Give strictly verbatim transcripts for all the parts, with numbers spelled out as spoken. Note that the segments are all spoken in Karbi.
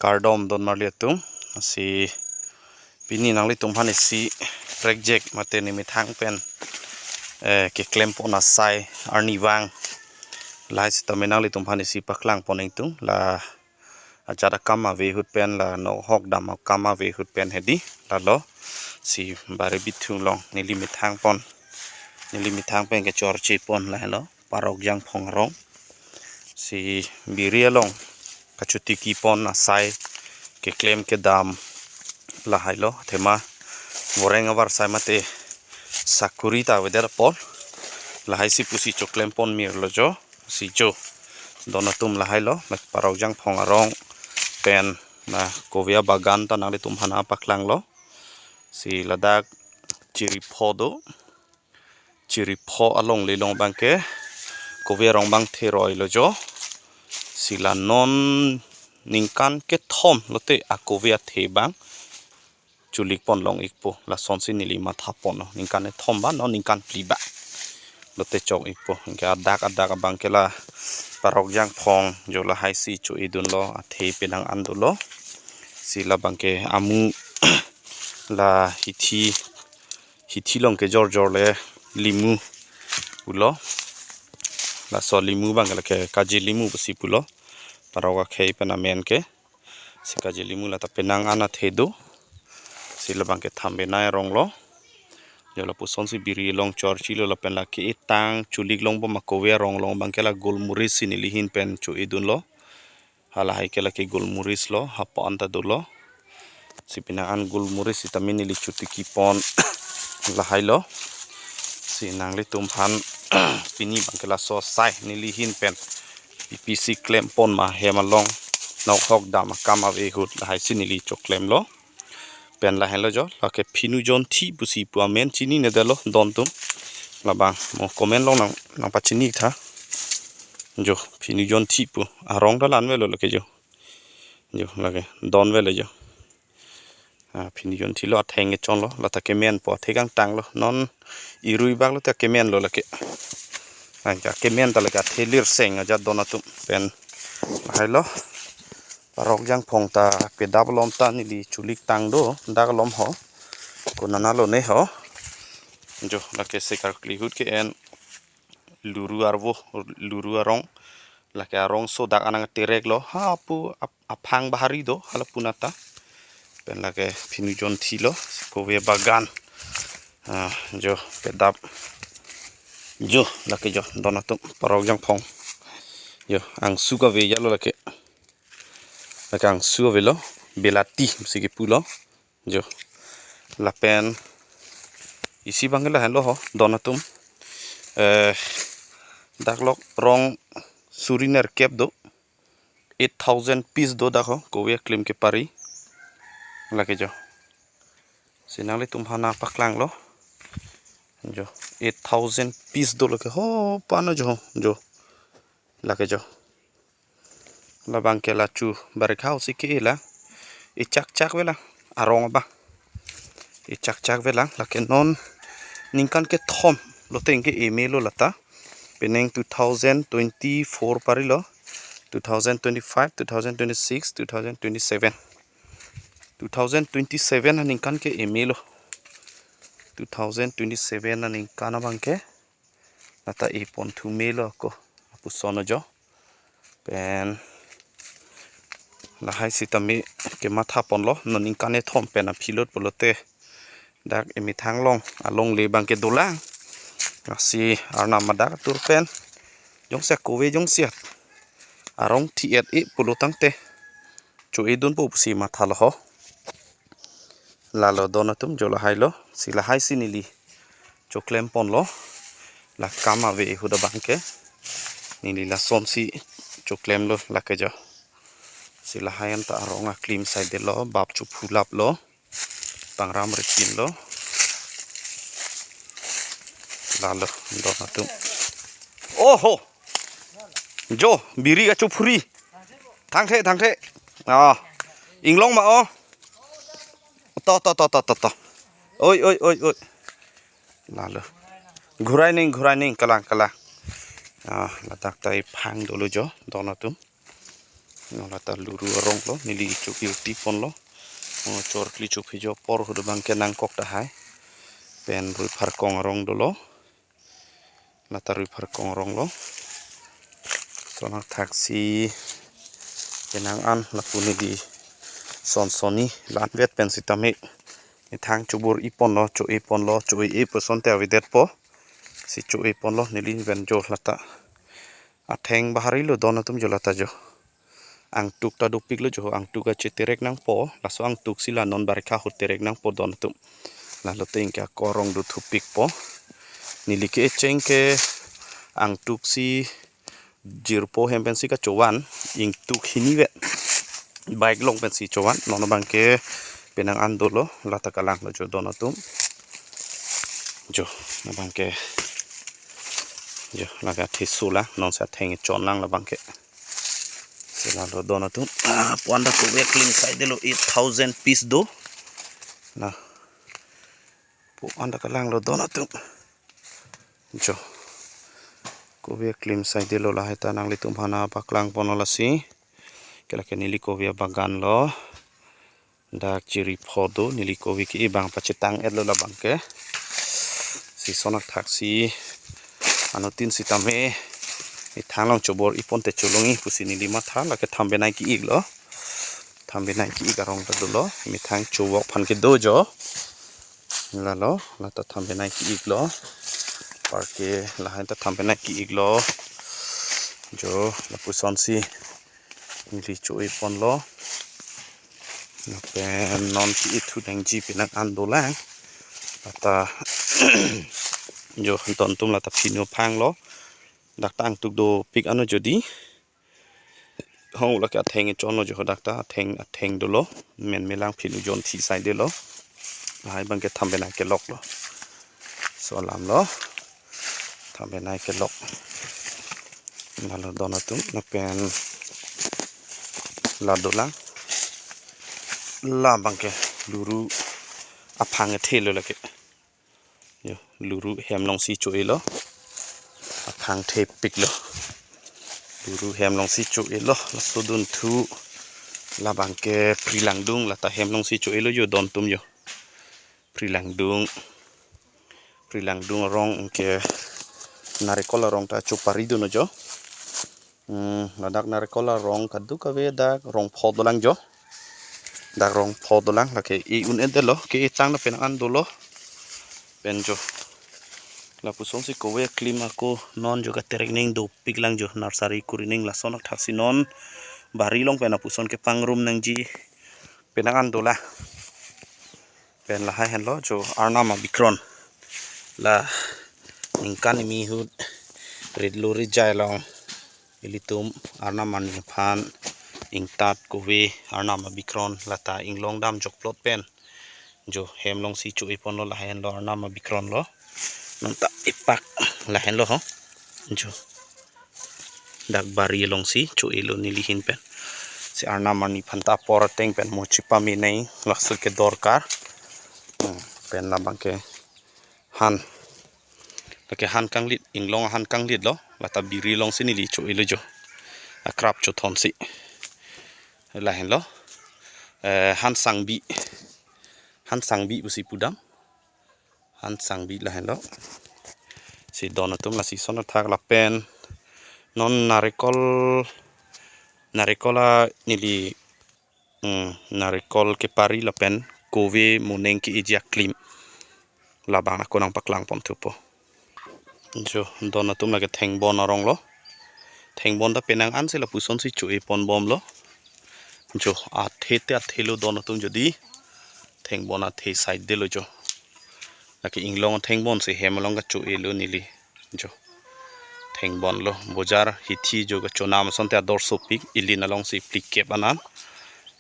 Kardom don marli atum. Si pini nanglitum aphan isi project mate nemethang pen, eh, keklem pon asai arnivang. Lahai sitame nanglitum aphan isi paklang pon ingtung. La ajat akam ave ahut pen, la nohok dam akam ave ahut pen hedi. Lalo si bare bithung along neli methang pon, neli methang pen kechorche pon lahelo Parokjang Phong arong. Si biri along kachotiki pon asai keklem kedam lahailo, athema voreng avarsai mate sakuri ta avedet apot lahai si pusi choklem pon mirlo jo. Si jo, don atum, lahailo, la Parokjang Phong arong pen la kovia bagan ta nanglitum aphan paklanglo. Si ladak chiripho do, chiripho alongle along abangke kovia arong abang theroilo jo. Si la non ningkan kethom lote akovia athe abang cholik pon long ikpo, lasonsi neli matha pon, ningkan kethom ba non ningkan phli ba lote chok ikpo. Anke adak adak abangke la Parokjang Phong jo lahai si cho-edunlo, athe penang an dolo. Si labangke amu la hithi, hithi along kejor jor le limu pulo. Laso limu abangke lake kaji limu pusi pulo, Parok akhei pen amen ke. Si kaji limu lata penang an athe do. Si labangke Thambenai aronglo. Jo lapusonsi biri along chorchilo, lapen lake etang cholik longbom akovia arong along abangke la golmoris si neli ahin pen cho-edunlo. Halahai ke lake golmoris lo, hapan ta dolo. Si penang an golmoris sitame neli chotiki pon lahailo. Si nanglitum aphan pini abangke laso asai neli ahin pen P P C klem pon ma hem along nohok dam akam ave ahut lahai si neli choklemlo. Pen lahenlo jo, lake Phinu Jonthi pusi pu amen, chininedetlo don atum. Labang mo comment along nang, nangpachini tha. Jo, Phinu Jonthi pu arong ta la-an avelo lake jo. Jo, lake don avelo jo. Ah, Phinu Jonthi lo, atheng kechonlo, lata kemen po, athe kangtanglo. Non irui bak lote kemenlo lake. Anke kemen ta lake athe lirseng ajat don atum. Pen lahailo Parokjang Phong ta pedap alom ta neli cholik tang do, dak alom ho. Konana lone ho. Jo, lake sekarkli ahut ke-en Luru arvo, Luru arong. Lake arongso dak anang tereklo. Hapu ap-, aphang bahari do, hala punata. Pen lake Phinu Jonthi lo, kovia bagan. Ah, jo, pedap. Jo, lake jo, don atum, Parokjang Phong. Jo, angsu kave ajatlo lake. Lake angsu avelo, belati, pusi kepulo. Jo. Lapen isi abangke lahenlo ho, don atum. Eh, dak lok rong suri nerkep do. Eight thousand piece do dak ho, kovia klim kepari. Lake jo. Si nanglitum aphan paklanglo. Jo. Eight thousand piece do lake ho, pano jo, jo. Lake jo. Labangke la chu barikha si ke-e la. Echakchak avelang. Arong abang. Echakchak avelang. Lake non ningkan kethom lote ke emelo lata. Penang two thousand twenty-four parilo. Two thousand twenty-five, two thousand twenty-six, two thousand twenty-seven. Two thousand twenty-seven aningkan ke emelo. Two thousand twenty-seven aningkan abangke lata epon thu melo ako. Lapuson ajo. Pen lahai sitame kematha ponlo, non ningkan kethom pen aphi lot pulote dak emethang along, alongle abangke dolang. Lasi arnam adak atur pen jongsi akove jongsi arong thi-et-e pulo tangte cho-edunpo pusi mathalo ho. Lalo don atum, jo lahailo, si lahai si neli choklem ponlo. La kam ave ahut abangke neli lasonsi choklemlo lake jo. Si lahai anta arong aklim saidelo, bap chophulaplo, pangram ripinlo. Lalo don atum. Oho. Jo, biri kachophuri. Thangthe, thangthe. Ah. Inglong ma o. To, to, to, to, to, to. Oi, oi, oi, oi. Lalo. Ghurai ning, ghurai ning, kalang, kalang. Ah, ladak ta ephang dolo jo, don atum. No lata luru arong lo, neli cho-e ti ponlo. Mo chorkli chophi jo apor ahut abangke nangkok tahai. Pen rui pharkong arong dolo. Lata rui pharkong arong lo. Sonak thaksi penang an lapu neli son sonni la-anvet pen sitame. Methang chobor-i ponlo, cho-e ponlo, cho-e-e pu asonte avedetpo. Si cho-e ponlo neli pen jo lata. Atheng bahari lo don atum jo lata jo. Angtuk ta dopik lo jo, angtuk ache terek nangpo, laso angtuk si la non barikha ahut terek nangpo don atum. Lalo te ingke ako arong dothupikpo. Neli ke echeng ke angtuk si jirpo hem pensi kachovan, ingtuk hini vet. Bike along pensi chovan, non abangke penang an dolo, lata kalang lo jo don atum. Jo, labangke. Jo, lake athe sula, non si atheng chonlang labangke. Sila lo don atum. Ah, pu-an ta kove aklim saidelo eight thousand piece do. Na. Pu-an ta kalang lo don atum. Jo. Kove aklim saidelo lahai ta nanglitum aphan paklang ponlo lasi. Ke lake neli kove abagan lo. Dak chiri pho do, neli kove ke-e abang pachetang-et lo labangke. Si sonak thaksi anuttin sitame methang along chobor-i ponte cholongji pusi neli matha, lake thambenai ke-ik lo. Thambenai ke-ik arong ta dolo, methang chovok aphan kedo jo. Lalo, lata thambenai ke-ik lo. Parke lahai ta thambenai ke-ik lo. Jo, lapuson si neli cho-e ponlo. Lapen non ke-e thu nangji penang an dolang. Lata jo don atum lata phinu aphang lo. Dak ta angtuk dopik ano jodi. Hong lake atheng chonlo jo dak ta atheng atheng dolo. Men melang phinu jonthi saidelo. Lahai abangke thambenai kelok lo. So alam lo. Thambenai kelok. Lalo don atum lapen la dolang. Labangke luru aphang athe lo lake. Yo, luru hem along si cho-e lo. Aphang thepik lo. Luru hem along si cho-e lo. Laso dunthu labangke Phri Langdung lata hem along si cho-e lo jo don atum jo. Phri Langdung. Phri Langdung arong ke narekol arong ta chopari dun jo. Hmm, ladak narekol arong kadokave dak rong pho dolang jo. Dak rong pho dolang lake e-un-et delo ke-e tang na penang an dolo. Pen jo. Lapuson si kove aklim ako non jo katerek ning dopik lang jo nursery kuri ning lason thaksi non bari along pen lapuson kepangrum nangji penang an dola. Pen lahai henlo jo Arnam abikron. La ningkan imi ahut rit lo rit jai along ilitum Arnam arni aphan ingtat kove Arnam abikron lata inglong dam jokplot pen jo hem along si cho-e ponlo, lahai henlo Arnam abikron lo. Non ta ipak lahai henlo ho. Jo. Dak bari along si cho-e lo neli ahin pen. Si Arnam arni aphan ta apor ateng pen mo chipamenei laso ke dorkar. Hmm, pen labangke han. Lake han kanglit, inglong han kanglit lo. Lata biri along si neli cho-e lo jo. Akrap chothon si. Lahai henlo. Eh, han sangbi. Han sangbi pusi pudam. Han sangbi lahai henlo. Si don atum lasi son athak lapen non narekol, narekol a neli, hmm, narekol kepari lapen kove moneng ke-eji aklim. Labang ako nangpaklang ponthupo. Jo, don atum lake thengbon arong lo. Thengbon ta penang an si lapuson si cho-e ponbom lo. Jo, athe te athe lo don atum jodi. Thengbon athe saidelo jo. Lake inglong thengbon si hem along kacho-e lo neli. Jo. Thengbon lo bojar hithi jo kachonam asonte ador sopik ilin along si plikep anan.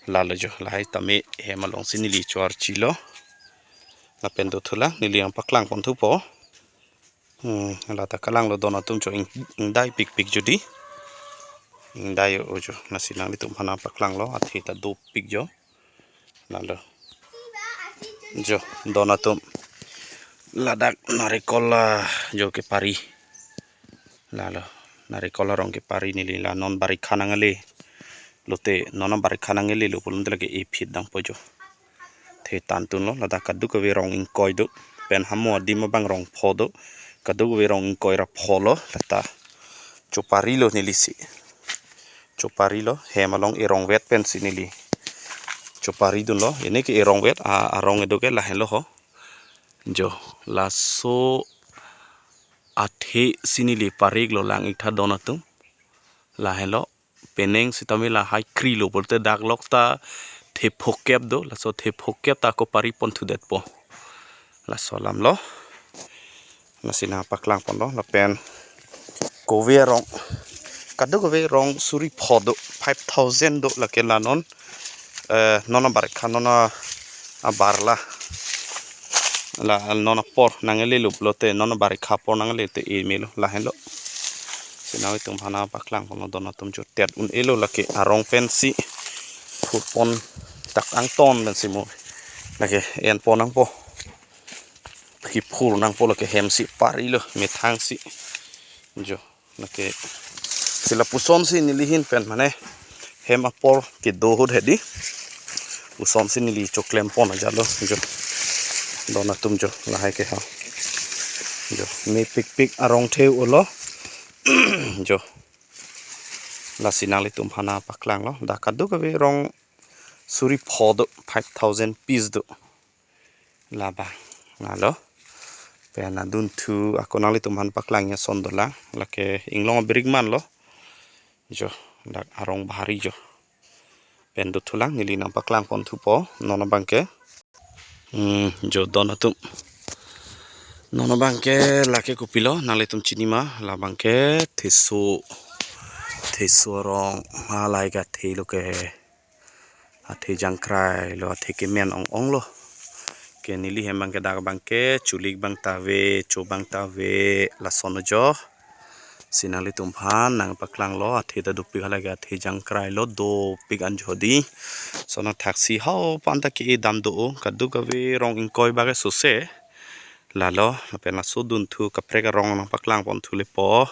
Lalo jo lahai tame hem along si neli cho-archi lo. Lapen dothulang neli nangpaklang ponthupo. Hmm, lata kalang lo don atum jo ing, ingdai pikpik jodi. Ingdai o jo lasi nanglitum aphan nangpaklang lo athe ta dopik jo. Lalo. Jo, don atum. Ladak narekol a jo kepari. Lalo. Narekol arong kepari neli la non barikha nangale. Lote non abarikha nanglelo pulote lake e phit dangpo jo. Thetang tunlo, ladak kadokave rong ingkoi do. Pen hamo adim abang rong pho do. Kadokave rong ingkoi ra pho lo, lata choparilo nelisi. Choparilo, hem along erongvet pensi neli choparidunlo. Ene ke erongvet, a, arong edo ke lahenlo ho. Jo, laso athe si neli pariklo lang ik tha don atum. Lahenlo, penang sitame lahai krilo pulote dak lok ta the phokep do, laso the phokep ta ako pari pon thudetpo. Laso alamlo. Lasi nangpaklang ponlo, lapen kove arong. Kadokave rong suri pho do, five thousand do lake la non. Eh, non abarikha non a, abar la. La non apor nanglelo pulote, non abarikha apor nangle te e melo lahenlo. Si nanglitum aphan nangpaklang ponlo don atum jo, tet un-elo lake arong pensi phur pon, dak angton pensi mo lake en pon nangpo. Kiphur nangpo lake, hem si parilo, methang si. Jo, lake si lapuson si neli ahin pen mane hem apor kedo ahut hedi. Puson si neli choklem pon ajatlo jo. Don atum jo, lahai ke ha. Jo, mepikpik arong the-olo. Jo. Lasi nanglitum aphan nangpaklanglo. Dak kadokave rong suri pho do, five thousand piece do. Labang. Lalo. Pen adunthu ako nanglitum aphan paklang ason dolang. Lake inglong abirik manlo. Jo, dak arong bahari jo. Pen dothulang, neli nangpaklang pon thupo non abangke. Hmm, jo don atum. Non abangke lake kopilo, nanglitum chini ma, labangke theso. Theso arong, halahai ke athe lo ke. Athe jangkrai lo, athe kemen ong-ong lo. Ke neli hem abangke dak abangke, chulik abang ta ave, cho abang ta ave, lason jo. Si nanglitum aphan nangpaklanglo, athe ta dopik, halahai ke athe jangkrai lo, dopik an jo di. Lason athaksi hao pu an ta ke-e dam do-o, kadokave rong ingkoi bak ke sose. Lalo, lapen laso adunthu kaprek arong nangpaklang pon thulepo.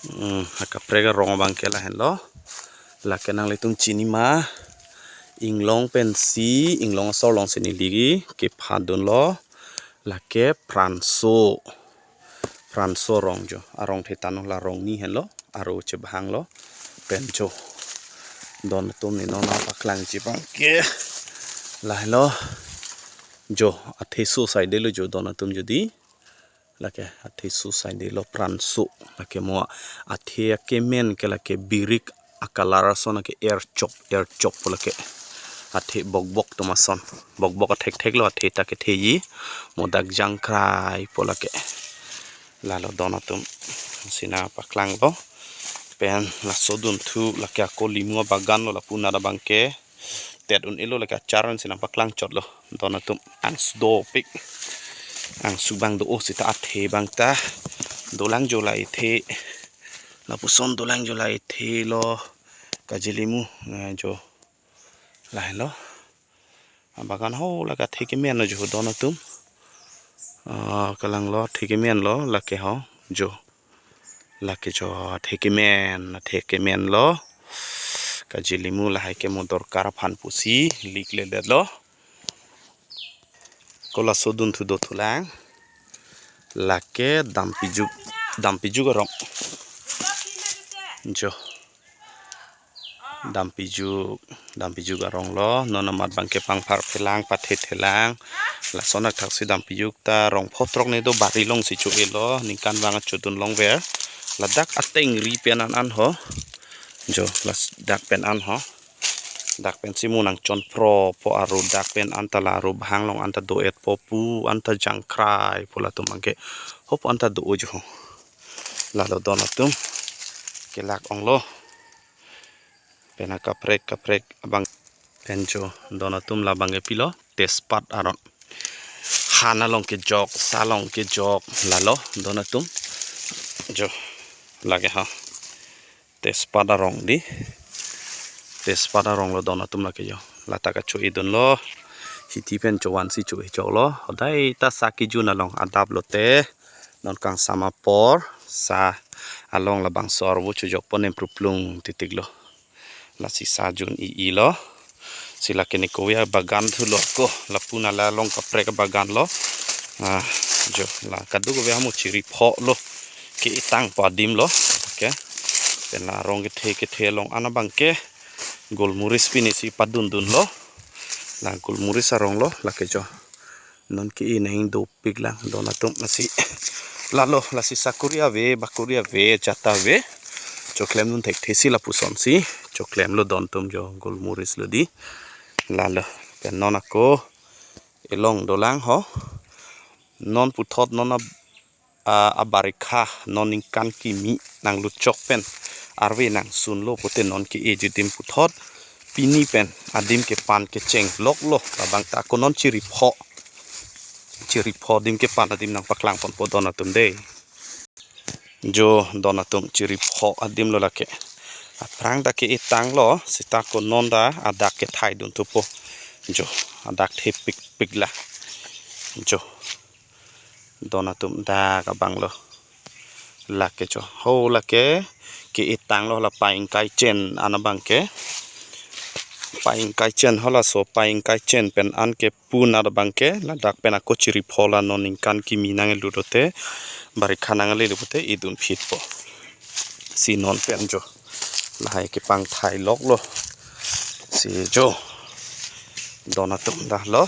Hmm, kaprek arong abangke lahenlo. Lake nanglitum chini ma. Inglong pensi, inglong asor alongsi neli kepha dunlo. Lake pranso. Pranso arong jo. Arong thetang lo, la arong ni henlo. Aro chebahang lo. Pen jo. Don atum, ne non nangpaklangji abangke. Lahenlo. Jo, athe so saidelo jo don atum jo di. Lake athe so saidelo, pranso. Lake mo athe akemen ke lake birik a-color ason ke erchok, erchok pu lake. Athe bokbok atum ason. Bokbok athekthek lo athe ta ketheji. Mo dak jangkrai pu lake. Lalo don atum. Si nangpaklanglo. Pen laso adunthu lake ako limu abagan lo lapu anat abangke. Tet un-elo lake achar an si nangpaklang chotlo. Don atum, angsu dopik. Angsu abang do-o seta athe abang ta. Dolang jo la ethe. Lapuson dolang jo la ethe lo. Kajilimu, eh, jo. Lahenlo. Abagan ho lake athe kemen lo jo don atum. Ah, kalanglo athe kemen lo lake ho jo. Lake jo athe kemen, athe kemen lo. Kajilimu lahai ke mo dorkar aphan pusi likledetlo. Ko laso adunthu dothulang. Lake dampijuk, dampijuk arong. Jo. Dampijuk, dampijuk arong lo, non amat abangke pangpharphelang, pathethelang. Lason athaksi dampijuk ta rong pho throk ne do, bari alongsi cho-elo, ningkan abang chodun longver. Ladak atengri pen an an ho. Jo, ladak pen an ho. Dak pensi mo nangchonphropo, aro dak pen an ta la aro bahang along an ta do-etpo pu, an ta jangkrai pu latum abangke. Hop an ta do-o jo ho. Lalo don atum. Kelak onglo. Pen akaprek kaprek abang. Pen jo don atum, labangke pilo, tejpat arong. Han along kejok, sa along kejok, lalo don atum. Jo, lake ha. Tejpat arong di. Tejpat arong lo don atum lake jo. Lata kacho-edunlo. Hiti pen chovan si cho-e choklo. Hodai ta sa kejun along adap lote. Non kangsam apor sa along labangso arvo chojokpo, nem pruplung titik lo. Lasi sa jun i-ilo. Si lake ne kove abagan thulo ko. Lapu na la along kaprek abagan lo. Ah, jo la kadokave hamo chiri pho lo. Ke-etangpo adim lo. Okay. Pen la arong kethe kethe along an abangke golmoris pini si padun dunlo. La golmoris arong lo lake jo. Non ke-e nang dopik lang don atum lasi. Lalo lasi sakori ave, bakori ave, jata ave. Choklem dun thekthe si lapusonsi choklemlo don atum jo golmoris lo di. Lalo pen non ako elong dolang ho. Non puthot non ab-, a, abarikha non ningkan kimi nangluchok pen arve nangsunlo pute non ke-eji adim puthot pini pen adim kepan kecheng loklo. Labang ta ako non chiri pho. Chiri pho adim kepan adim nangpaklang ponpo don atum dei. Jo don atum chiri pho adim lo lake. Aphrang ta ke-etanglo sita ako non ta adak kethai dun thupo. Jo adak thepikpik la. Jo don atum dak abang lo. Lake jo. Ho lake ke-etanglo la pa ingkai chen an abangke. Pa ingkai chen ho laso pa ingkai chen pen an kepun an abangke. Ladak pen ako chiri pho la non ningkan kimi nanglut pute. Barikha nangle pute idun phitpo. Si non pen jo. Lahai kepangthai loklo. Si jo. Don atum dah lo.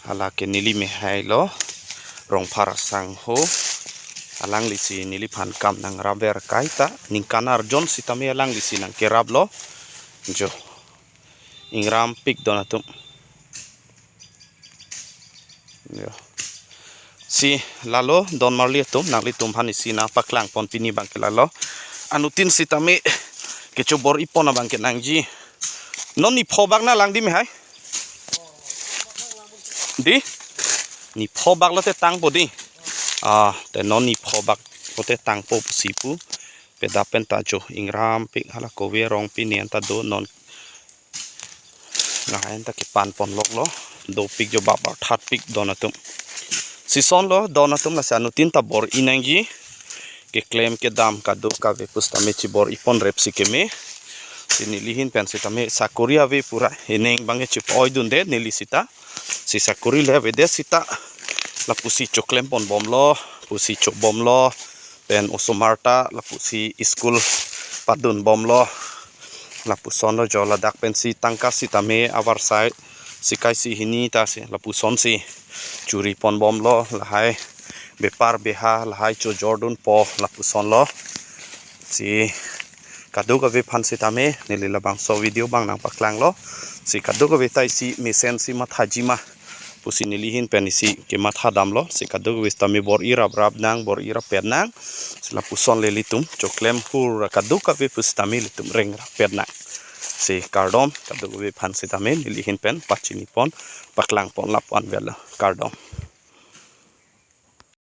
Hala ke neli mehai lo. Rongphar asangho. Alangli si neliphan kam nangrapver kaita. Ningkan arjon sitame alangli si nangkeraplo. Jo. Ingrampik don atum. Jo. Si lalo don marli atum nanglitum aphan isi nangpaklang pon pini abangke lalo. Anuttin sitame kecho bor-i pon abangke nangji. Non ni pho bak na lang di mehai. Di? Ni pho bak lote tangpo di. Ah, te non ni pho bak lote tangpo pusi pu. Peda pen ta jo ingrampik hala kove arong pini an ta do non. Lahai an ta kepan pon loklo. Dopik jo babar thatpik don atum. Sison lo don atum lasi anuttin ta bor-i nangji. Keklem kedam kadokave pusitame chibor-i pon rep si keme. Si neli ahin pen sitame sakori ave pura. Eneng abangke chip-oi dunde neli sita. Si sakori le avedet sita. Lapusi choklem ponbomlo. Pusi chobomlo. Pen osomar ta lapusi school padunbomlo. Lapuson lo jo ladak pensi tangka sitame avarsai. Sikai si hini ta si lapusonsi chiri ponbomlo. Lahai bepar beha lahai chojor dunpo lapuson lo. Si kadokave aphan sitame neli labangso video abang nangpaklanglo. Si kadokave ta isi mesen si mathaji ma pusi neli ahin pen isi kematha damlo. Si kadokave sitame bor-i raprap nang, bor-i rappet nang. Si lapuson le ilitum choklem hur kadokave pusitame ilitum rengrapet nang. Si kardom, kadokave aphan sitame neli ahin pen pachini pon, paklang pon lapu-an avelo. Kardom.